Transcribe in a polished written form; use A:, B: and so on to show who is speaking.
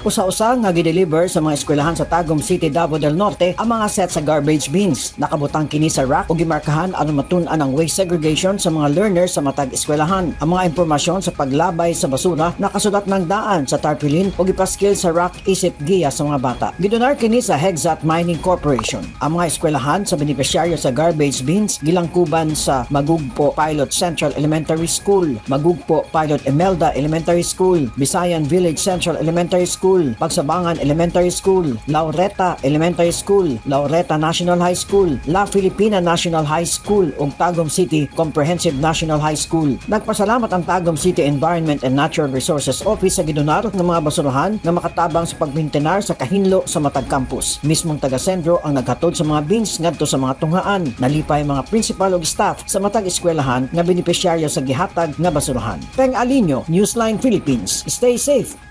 A: Usa-usa nga gideliver sa mga eskwelahan sa Tagum City, Davao del Norte ang mga set sa garbage bins. Nakabutang kini sa rack ug gimarkahan aron matun-an ang waste segregation sa mga learners sa matag eskwelahan. Ang mga impormasyon sa paglabay sa basura nakasulat ng daan sa tarpaulin ug gipaskil sa rack isip giya sa mga bata. Gidonar kini sa Hexat Mining Corporation. Ang mga eskwelahan sa benepisyaryo sa garbage bins gilangkuban sa Magugpo Pilot Central Elementary School, Magugpo Pilot Imelda Elementary School, Bisayan Village Central Elementary School, Pagsabangan Elementary School, Laureta Elementary School, Laureta National High School, La Filipina National High School ug Tagum City Comprehensive National High School. Nagpasalamat ang Tagum City Environment and Natural Resources Office sa gidonar ng mga basurahan nga makatabang sa pagmintenar sa kahinlo sa matag campus. Mismong taga-sentro ang naghatod sa mga bins ngadto sa mga tunghaan. Nalipay mga principal ug staff sa matag eskwelahan nga benepisyaryo sa gihatag nga basurahan. Peng Alinio, Newsline Philippines. Stay safe.